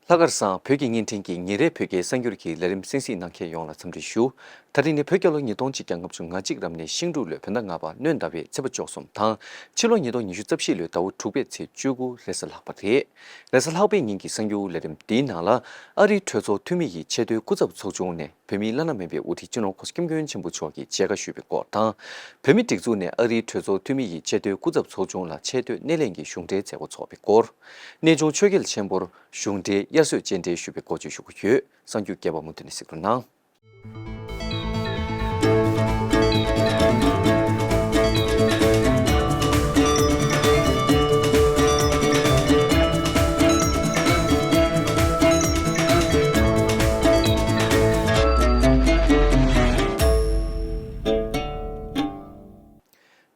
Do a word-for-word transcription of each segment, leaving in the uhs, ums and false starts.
ལྷག་དཀར་བཟང་བོད་ཀྱི་བརྙན་འཕྲིན་གྱི་ཉིན་རེའི་བོད་སྐད་གསར་འགྱུར་གྱི་ལས་རིམ་གསན་གཟིགས་གནང་མཁན་ཡོངས་ལ་འཚམས་འདྲི་ཞུ། ད་རིང་ནི་བོད་རྒྱལ་ལོ་ཉིས་སྟོང་གཅིག་བརྒྱ་ལྔ་བཅུ་ང་གཅིག་རབ་གནས་ཤིང་འབྲུག་ལོའི་བོད་ཟླ་ལྔ་པ་སྣྲོན་ཟླ་བའི་ཚེས་པ་བཅུ་གསུམ་དང་། ཕྱི་ལོ་ཉིས་སྟོང་ཉི་ཤུ་རྩ་བཞི་ལོའི་ཟླ་བ་དྲུག་པའི་ཚེས་བཅུ་དགུ་རེས་གཟའ་ལྷག་པ་རེད། རེས་གཟའ་ལྷག་པའི་ཉིན་གྱི་གསར་འགྱུར་ལས་རིམ་འདིའི་ནང་ལ། ཨ་རིའི་གྲོས་ཚོགས་འཐུས་མི་ཡི་ཆེས་མཐོའི་སྐུ་ཚབ་ཚོགས་ཆུང་ནས་བོད་མིའི་བླ་ན་མེད་པའི་དབུ་ཁྲིད་སྤྱི་ནོར་༸གོང་ས་༸སྐྱབས་མགོན་ཆེན་པོ་མཆོག་གིས་མཇལ་ཁ་ཞུས་པའི་སྐོར་དང་། བོད་མིའི་སྒྲིག་འཛུགས་ནས་ཨ་རིའི་གྲོས་ཚོགས་འཐུས་མི་ཡི་ཆེས་མཐོའི་སྐུ་ཚབ་ཚོགས་ཆུང་ལ་ཆེས་མཐོའི་སྣེ་ལེན་གྱི་གཞུང་འབྲེལ་མཛད་སྒོ་ཚོགས་པའི་སྐོར། གནས་ཆུང་ཆོས་རྒྱལ་ཆེན་པོར་གཞུང་འབྲེལ་དབྱར་གསོལ་སྤྱན་འདྲེན་ཞུས་པའི་སྐོར་བཅས་ཞུ་རྒྱུ་ཡོད། གསར་འགྱུར་རྒྱས་པ་མུ་མཐུད་ནས་གཟིགས་རོགས་གནང་།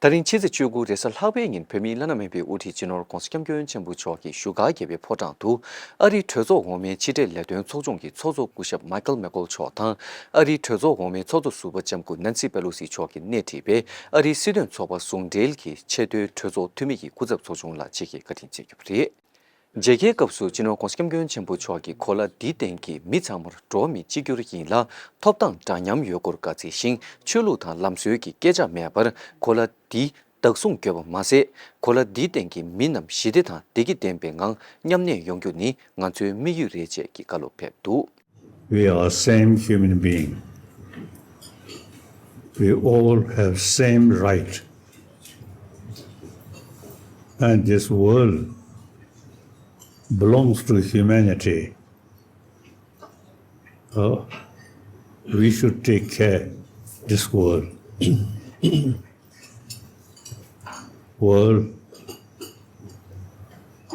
ད་རིང་ཕྱི་ཚེས་བཅུ་དགུ་རེས་གཟའ་ལྷག་པའི་ཉིན་བོད་མིའི་བླ་ན་མེད་པའི་དབུ་ཁྲིད་སྤྱི་ནོར་༸གོང་ས་༸སྐྱབས་མགོན་ཆེན་པོ་མཆོག་གིས་བཞུགས་སྒར་རྒྱལ་བའི་ཕོ་བྲང་དུ་ཨ་རིའི་གྲོས་ཚོགས་འོག་མའི་ཕྱི་འབྲེལ་ལས་དོན་ཚོགས་ཆུང་གི་ཚོགས་གཙོ་སྐུ་ཞབས་མཱི་ཀལ་མེག་ཀོལ་མཆོག་དང་། ཨ་རིའི་གྲོས་ཚོགས་འོག་མའི་ཚོགས་གཙོ་ཟུར་པ་ལྕམ་སྐུ་ནན་སི་པེ་ལོ་སི་མཆོག་གིས་སྣེ་ཁྲིད་པའི་ཨ་རིའི་སྲིད་དོན་ཚོགས་པ་ཟུང་འབྲེལ་གྱི་ཆེས་མཐོའི་གྲོས་ཚོགས་འཐུས་མི་ཡི་སྐུ་ཚབ་ཚོགས་ཆུང་ལ་ཆེད་བསྐྱེད་བཀའ་དྲིན་བསྩལ་གྱི་ཡོད་པ་རེད། མཇལ་ཁའི་སྐབས་སུ་སྤྱི་ནོར་༸གོང་ས་༸སྐྱབས་མགོན་ཆེན་པོ་མཆོག་གིས་གོ་ལ་འདིའི་སྟེང་གི་མི་ཚང་མར་འགྲོ་བ་མི་གཅིག་གྱུར་ཡིན་ལ། ཐོབ་ཐང་འདྲ་མཉམ་ཡོད་སྐོར་བཀའ་སྩལ་ཞིང་། ཆོས་ལུགས་དང་ལམ་སྲོལ་གྱི་སྐད་ཆ་མེད་པར་གོ་ལ་འདི་བདག་བཟུང་དགོས་པ་མ་ཟད། གོ་ལ་འདིའི་སྟེང་གི་མི་རྣམས་ཞི་བདེ་དང་བདེ་སྐྱིད་ལྡན་པའི་ངང་མཉམ་གནས་ཡོང་རྒྱུ་ནི་ང་ཚོའི་དམིགས་ཡུལ་རེད་ཅེས་ཀྱི་བཀའ་སློབ་ཕེབས་འདུག། We are same human being. We all have same right. And this world belongs to humanity. Uh, we should take care this world. World,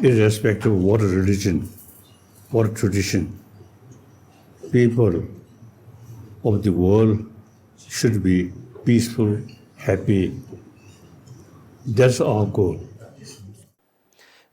irrespective of what religion, what tradition, people of the world should be peaceful, happy. That's our goal.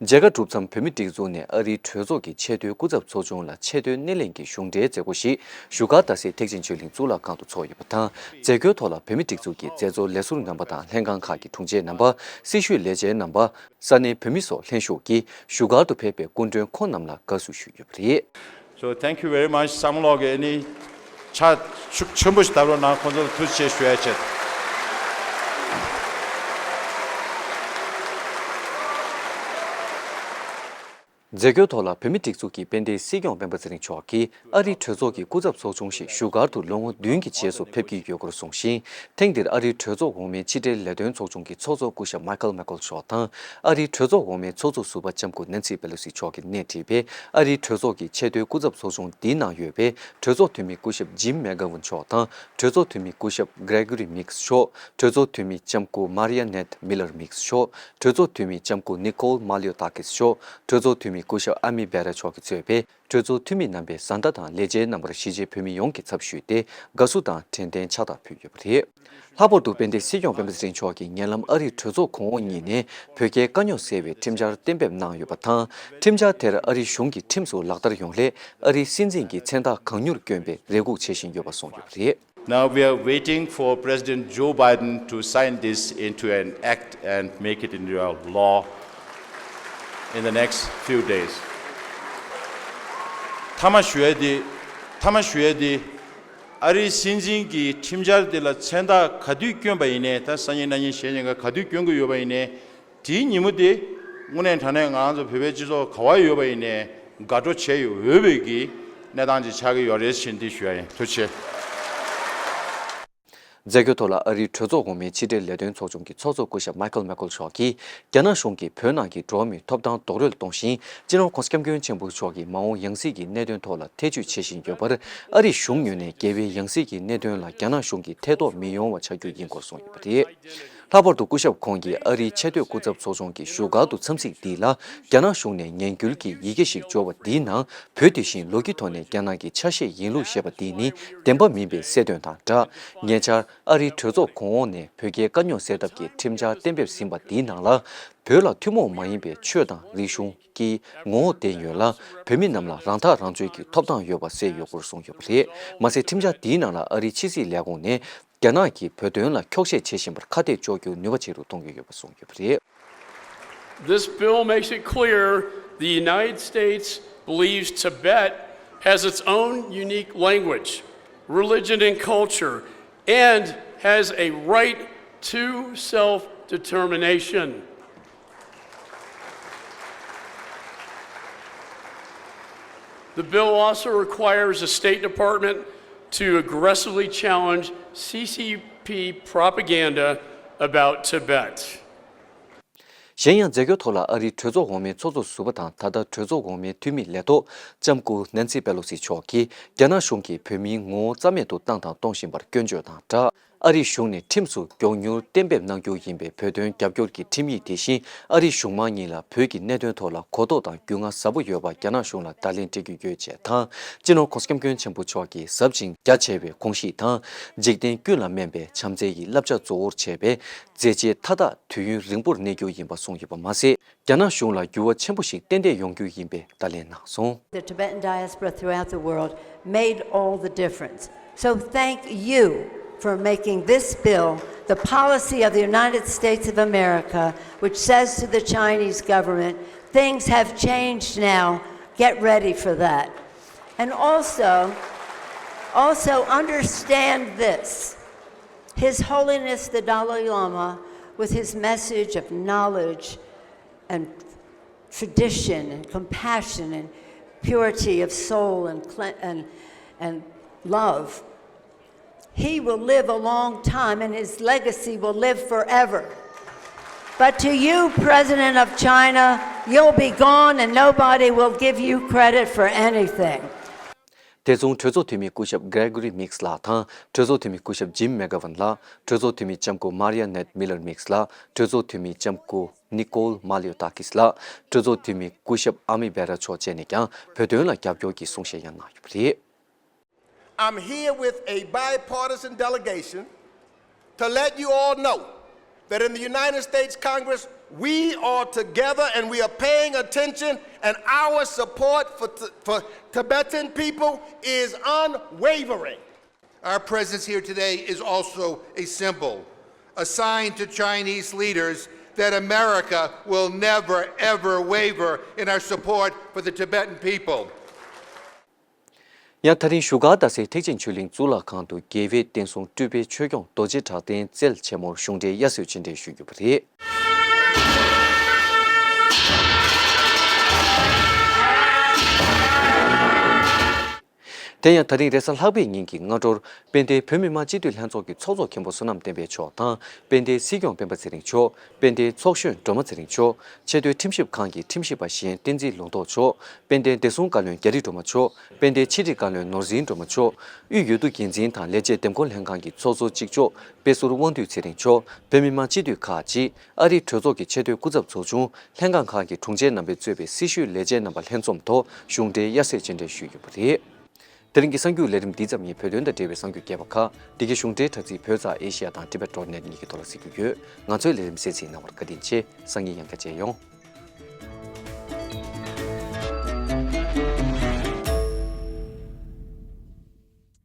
མཇལ་ཁ་གྲུབ་མཚམས་བོད་མིའི་སྒྲིག་འཛུགས་ནས་ཨ་རིའི་གྲོས་ཚོགས་ཀྱི་ཆེས་མཐོའི་སྐུ་ཚབ་ཚོགས་ཆུང་ལ་ཆེས་མཐོའི་སྣེ་ལེན་གྱི་གཞུང་འབྲེལ་མཛད་སྒོ་ཞིག་བཞུགས་སྒར་རྡ་སའི་ཐེག་ཆེན་ཆོས་གླིང་གཙུག་ལག་ཁང་དུ་ཚོགས་ཡོད་པ་དང་། མཛད་སྒོའི་ཐོག་ལ་བོད་མིའི་སྒྲིག་འཛུགས་ཀྱི་མཛད་གཙོ་ལས་ཟུར་རྣམ་པ་དང་ལྷན་ཁང་ཁག་གི་དྲུང་ཆེ་རྣམ་པ། སྲི་ཞུའི་ལས་བྱེད་རྣམ་པ། ས་གནས་བོད་མི་སོགས་ལྷན་ཞུགས་ཀྱིས་བཞུགས་སྒར་དུ་ཕེབས་པའི་སྐུ་མགྲོན་ཁོང་རྣམས་ལ་དགའ་བསུ་ཞུས་ཡོད་པ་རེད། So thank you very much. བསམ་བློ་གི་ནི་ཆ་ཤུགས་ཆེན་པོ་ཞིག་བཏབ་རོགས་གནང་། ཁོང་ཚོར་ཐུགས་རྗེ་ཆེ་ཞུ་ཡ་བྱེད། མཛད་སྒོའི་ཐོག་ལ་བོད་མིའི་སྒྲིག་འཛུགས་ཀྱི་དཔལ་ལྡན་སྲིད་སྐྱོང་སྤེན་པ་ཚེ་རིང་མཆོག་གིས་ཨ་རིའི་གྲོས་ཚོགས་ཀྱི་སྐུ་ཚབ་ཚོགས་ཆུང་ཞིག་བཞུགས་སྒར་དུ་ལོ་ངོ་བདུན་གྱི་རྗེས་སུ་ཕེབས་ཀྱི་ཡོད་སྐོར་གསུངས་ཤིང་། ཐེངས་འདིར་ཨ་རིའི་གྲོས་ཚོགས་འོག་མའི་ཕྱི་འབྲེལ་ལས་དོན་ཚོགས་ཆུང་གི་ཚོགས་གཙོ་སྐུ་ཞབས་མཱི་ཀལ་མེག་ཀོལ་མཆོག་དང་། ཨ་རིའི་གྲོས་ཚོགས་འོག་མའི་ཚོགས་གཙོ་ཟུར་པ་ལྕམ་སྐུ་ནན་སི་པེ་ལོ་སི་མཆོག་གིས་སྣེ་ཁྲིད་པའི་ཨ་རིའི་གྲོས་ཚོགས་ཀྱི་ཆེས་མཐོའི་སྐུ་ཚབ་ཚོགས་ཆུང་འདིའི་ནང་ཡོད་པའི་གྲོས་ཚོགས་འཐུས་མི་སྐུ་ཞབས་ཇིམ་མེག་གྷ་ཝན་མཆོག་དང་། གྲོས་ཚོགས་འཐུས་མི་སྐུ་ཞབས་གྷི་རེ་གྷོ་རི་མིགས་མཆོག། གྲོས་ཚོགས་འཐུས་མི་ལྕམ་སྐུ་མཱ་རི་ཡ་ནེད་མི་ལར་མིགས་མཆོག། གྲོས་ཚོགས་འཐུས་མི་ལྕམ་སྐུ་ནི་ཀོལ་མཱ་ལིའོ་ཏཱ་ཀིས་མཆོག། གྲོས་ཚོགས་འཐུས་མི་སྐུ་ཞབས་ཨ་མི་བེ་ར་མཆོག་གིས་གཙོས་པའི་གྲོས་ཚོགས་འཐུས་མི་རྣམ་པས་བཟའ་ཟླ་དང་ལས་བྱེད་རྣམ་པར་གཞིས་བྱེས་བོད་མི་ཡོངས་ཀྱི་ཚབ་ཞུས་ཏེ་དགའ་བསུ་དང་དྲན་རྟེན་ཕྱག་རྟགས་ཕུལ་ཡོད་པ་རེད། ལྷག་པར་དུ་དཔལ་ལྡན་སྲིད་སྐྱོང་སྤེན་པ་ཚེ་རིང་མཆོག་གིས་ཉེ་ལམ་ཨ་རིའི་གྲོས་ཚོགས་གོང་འོག་གཉིས་ནས་བོད་རྒྱའི་དཀའ་རྙོག་སེལ་བའི་ཁྲིམས་འཆར་གཏན་འབེབས་གནང་ཡོད་པ་དང་། ཁྲིམས་འཆར་དེར་ཨ་རིའི་གཞུང་གིས་ཁྲིམས་སུ་ལག་བསྟར་ཡོང་སླད་ཨ་རིའི་སྲིད་འཛིན་གྱི་མཚན་རྟགས་གང་མྱུར་བསྐྱོན་པའི་རེ་སྒུག་བྱེད་བཞིན་ཡོད་པ་གསུངས་ཡོད་པ་རེད། Now we are waiting for President Joe Biden to sign this into an act and make it into a law in the next few days. མཐའ་མ་ཞུ་ཡ་དེ། མཐའ་མ་ཞུ་ཡ་དེ། ཨ་རིའི་སྲིད་འཛིན་གྱིས་ཁྲིམས་འཆར་དེ་ལ་མཚན་རྟགས་ག་དུས་བསྐྱོན་པ་ཡིན་ནའི། ད་སང་ཉིན་གནངས་ཉིན་གཞེས་ཉིན་ག་ག་དུས་བསྐྱོན་གྱི་ཡོད་པ་ཡིན་ནའི། དེའི་ཉིན་མོ་དེ་དངོས་གནས་དྲང་གནས་ང་རང་ཚོ་བོད་པའི་སྤྱི་ཚོགས་ག་བ་ཡོད་པ་ཡིན་ནའི་དགའ་སྤྲོ་བྱེད་འོས་པའི་གི་གནས་སྟངས་ཅིག་ཆགས་ཀྱི་ཡོད་རེད་ཅེས་འདི་ཞུ་ཡ་ཡིན། ཐུགས་རྗེ་ཆེ། མཛད་སྒོའི་ཐོག་ལ་ཨ་རིའི་གྲོས་ཚོགས་འོག་མའི་ཕྱི་འབྲེལ་ལས་དོན་ཚོགས་ཆུང་གི་ཚོགས་གཙོ་སྐུ་ཞབས་མཱི་ཀལ་མེག་ཀོལ་མཆོག་གིས། རྒྱ་ནག་གཞུང་གིས་བོད་ནང་གི་འགྲོ་བ་མིའི་ཐོབ་ཐང་རྡོག་རོལ་གཏོང་བཞིན། སྤྱི་ནོར་༸གོང་ས་༸སྐྱབས་མགོན་ཆེན་པོ་མཆོག་གིས་མ་འོངས་ཡང་སྲིད་ཀྱི་གནད་དོན་ཐོག་ལ་ཐེ་བྱུས་བྱེད་བཞིན་ཡོད་པར། ཨ་རིའི་གཞུང་ངོས་ནས་རྒྱལ་བའི་ཡང་སྲིད་ཀྱི་གནད་དོན་ལ་རྒྱ་ནག་གཞུང་གིས་ཐེ་གཏོགས་མི་ཡོང་བ་བྱ་རྒྱུ་ཡིན་སྐོར་གསུངས་ཡོད་པ་རེད། ལྷག་པར་དུ་སྐུ་ཞབས་ཁོང་གིས་ཨ་རིའི་ཆེས་མཐོའི་སྐུ་ཚབ་ཚོགས་ཆུང་གི་བཞུགས་སྒར་དུ་འཚམས་གཟིགས་འདི་ལ། རྒྱ་ནག་གཞུང་ནས་ངན་སྐུལ་གྱི་ཡི་གེ་ཞིག་འབྱོར་བ་འདིའི་ནང་བོད་དེ་བཞིན་ལོ་རྒྱུས་ཐོག་ནས་རྒྱ་ནག་གི་ཆ་ཤས་ཡིན་ལུགས་བཤད་པ་འདི་ནི་བདེན་པ་མིན་པའི་གསལ་སྟོན་དང་སྦྲགས། ཉེ་ཆར་ཨ་རིའི་གྲོས་ཚོགས་གོང་འོག་ནས་བོད་རྒྱའི་དཀའ་རྙོག་སེལ་ཐབས་ཀྱི་ཁྲིམས་འཆར་གཏན་འབེབས་ཟིན་པ་འདིའི་ནང་ལ། བོད་ལ་ཐུན་མོང་མ་ཡིན་པའི་ཆོས་དང་རིག་གཞུང་གི་ངོ་བོ་ལྡན་ཡོད་ལ། བོད་མི་རྣམས་ལ་རང་ཐག་རང་གཅོད་ཀྱི་ཐོབ་ཐང་ཡོད་པ་གསལ་ཡོད་སྐོར་གསུངས་ཡོད་པ་རེད། མ་ཟད། ཁྲིམས་འཆར་འདིའི་ནང་ལ་ཨ་རིའི་ཕྱི་སྲིད་ལས་ཁུངས་ནས། རྒྱ་ནག་གིས་བོད་དོན་ལ་འཁྱོག་བཤད་བྱེད་བཞིན་པར་ཁ་གཏད་གཅོག་རྒྱུ་ནུས་པ་ཆེ་རུ་གཏོང་རྒྱུ་ཡོད་པ་གསུངས་ཡོད་པ་རེད། This bill makes it clear the United States believes Tibet has its own unique language, religion, and culture, and has a right to self determination. The bill also requires the State Department to aggressively challenge C C P propaganda about Tibet. གཞན་ཡང་། མཛད་སྒོའི་ཐོག་ལ་ཨ་རིའི་གྲོས་ཚོགས་འོག་མའི་ཚོགས་གཙོ་ཟུར་པ་དང་། ད་ལྟ་གྲོས་ཚོགས་འོག་མའི་འཐུས་མི་ལས་ཐོག་ལྕམ་སྐུ་ནན་སི་པེ་ལོ་སི་མཆོག་གིས། རྒྱ་ནག་གཞུང་གིས་བོད་མིའི་ངོ་བོ་རྩ་མེད་དུ་བཏང་དང་གཏོང་བཞིན་པར་སྐྱོན་བརྗོད་དང་སྦྲགས། ཨ་རིའི་གཞུང་ནས་ཁྲིམས་སུ་མགྱོགས་མྱུར་གཏན་འབེབས་གནང་རྒྱུ་ཡིན་པའི་བོད་དོན་རྒྱབ་སྐྱོར་གྱི་ཁྲིམས་ཡིག་དེ་བཞིན། ཨ་རིའི་གཞུང་མང་གཉིས་ལ་བོད་ཀྱི་གནད་དོན་ཐོག་ལ་གོ་རྟོགས་དང་རྒྱུས་མངའ་ཟབ་པོ་ཡོད་པ་རྒྱ་ནག་གཞུང་ལ་བརྡ་ལན་སྤྲད་རྒྱུ་ཡོད་ཅེས་དང་། སྤྱི་ནོར་༧གོང་ས་༧སྐྱབས་མགོན་ཆེན་པོ་མཆོག་གིས་ཟབ་ཅིང་རྒྱ་ཆེ་བའི་དགོངས་གཞི་དང་། འཇིག་རྟེན་ཀུན་ལ་སྨན་པའི་བྱམས་བརྩེ་ཡི་བསླབ་བྱ་གཙོ་བོར་བྱས་པའི་མཛད་རྗེས་མཐའ་དག་དུས་ཡུན་རིང་པོར་གནས་རྒྱུ་ཡིན་པ་གསུངས་ཡོད་པ་མ་ཟད། རྒྱ་ནག་གཞུང་ལ་འགྱུར་བ་ཆེན་པོ་ཞིག་ཏན་ཏན་ཡོང་རྒྱུ་ཡིན་པའི་བརྡ་ལན་གནང་སོང་། The Tibetan diaspora throughout the world made all the difference. So thank you for making this bill the policy of the United States of America, which says to the Chinese government, things have changed now, get ready for that. And also, also understand this. His Holiness the Dalai Lama, with his message of knowledge and tradition and compassion and purity of soul and, cle- and, and love, he will live a long time and his legacy will live forever. But to you, President of China, you'll be gone and nobody will give you credit for anything. དེ་མཚུངས་གྲོས་ཚོགས་འཐུས་མི་སྐུ་ཞབས་Gregory Meeks ལགས་དང་། གྲོས་ཚོགས་འཐུས་མི་སྐུ་ཞབས་Jim McGovern ལགས། གྲོས་ཚོགས་འཐུས་མི་ལྕམ་སྐུ་Maria Ned Miller Meeks ལགས། གྲོས་ཚོགས་འཐུས་མི་ལྕམ་སྐུ་Nicole Malliotakis ལགས། གྲོས་ཚོགས་འཐུས་མི་སྐུ་ཞབས་Ami Bera མཆོག་བཅས་ནས་ཀྱང་བོད་དོན་ལ་རྒྱབ་སྐྱོར་གྱི་གསུང་བཤད་ཡང་གནང་ཡོད་པ་རེད། I'm here with a bipartisan delegation to let you all know that in the United States Congress, we are together and we are paying attention, and our support for, for Tibetan people is unwavering. Our presence here today is also a symbol, a sign to Chinese leaders that America will never, ever waver in our support for the Tibetan people. ཡང་ད་རིང་བཞུགས་སྒར་རྡ་སའི་ཐེག་ཆེན་ཆོས་གླིང་གཙུག་ལག་ཁང་དུ་རྒྱལ་བའི་བསྟན་སྲུང་སྤྲུལ་པའི་ཆོས་སྐྱོང་རྡོ་རྗེ་གྲགས་ལྡན་རྩལ་ཆེན་མོར་གཞུང་འབྲེལ་དབྱར་གསོལ་ཆོས་འབྲེལ་ཞུས་ཡོད་པ་རེད། དེ་ཡང་ད་རིང་རེས་གཟའ་ལྷག་པའི་ཉིན་གྱི་སྔ་དྲོར། དཔལ་ལྡན་བོད་མི་མང་སྤྱི་འཐུས་ལྷན་ཚོགས་ཀྱི་ཚོགས་གཙོ་མཁན་པོ་བསོད་ནམས་བསྟན་འཕེལ་མཆོག་དང་། དཔལ་ལྡན་སྲིད་སྐྱོང་སྤེན་པ་ཚེ་རིང་མཆོག་དཔལ་ལྡན་ཚོགས་གཞོན་སྒྲོལ་མ་ཚེ་རིང་མཆོག་ཆེས་མཐོའི་ཁྲིམས་ཞིབ་ཁང་གི་ཁྲིམས་ཞིབ་པ་གཞན་བསྟན་འཛིན་ལུང་རྟོགས་མཆོག་དཔལ་ལྡན་བདེ་སྲུང་བཀའ་བློན་རྒྱ་རི་སྒྲོལ་མ་མཆོག་དཔལ་ལྡན་ཕྱི་དྲིལ་བཀའ་བློན་ནོར་འཛིན་སྒྲོལ་མ་མཆོག་དབུས་འོས་བསྡུ་འགན་འཛིན་དང་ལས་བྱེད་འདེམས་བསྐོ་ལྷན་ཁང་གི་ཚོགས་གཙོ་གཅིག་ལྕོགས་དཔལ་ཟུར་དབང་འདུས་ཚེ་རིང་མཆོག་བོད་མི་མང་སྤྱི་འཐུས་ཁག་ཅིག་ཨ་རིའི་གྲོས་ཚོགས་ཀྱི་ཆེས་མཐོའི་སྐུ་ཚབ་ཚོགས་ཆུང་། ལྷན་ཁང་ཁག་གི་དྲུང་ཆེ་རྣམ་པས་གཙོས་པའི་སྲི་ཞུའི་ལས་བྱེད་རྣམ་པ་ལྷན་འཛོམས་ཐོག་གཞུང་འབྲེལ་དབྱར་གསོལ་ཆོས་འབྲེལ་ཞུས་ཡོད་པ་རེད། དེ་རིང་གི་གསར་འགྱུར་ལས་རིམ་འདི་ཙམ་ཡིན། བོད་དོན་དང་འབྲེལ་བའི་གསར་འགྱུར་རྒྱས་པ་ཁག་འདི་གའི་གཞུང་འབྲེལ་དྲ་ཚིགས་བོད་ཙ་ཨེ་ཤི་ཡ་དང་Tibet dot net གཉིས་ཀྱི་ཐོག་ལ་གཟིགས་རྒྱུ་ཡོད། ང་ཚོའི་ལས་རིམ་གསན་གཟིགས་གནང་བར་བཀའ་དྲིན་ཆེ། སང་ཉིན་ཡང་བསྐྱར་མཇལ་ཡོང་།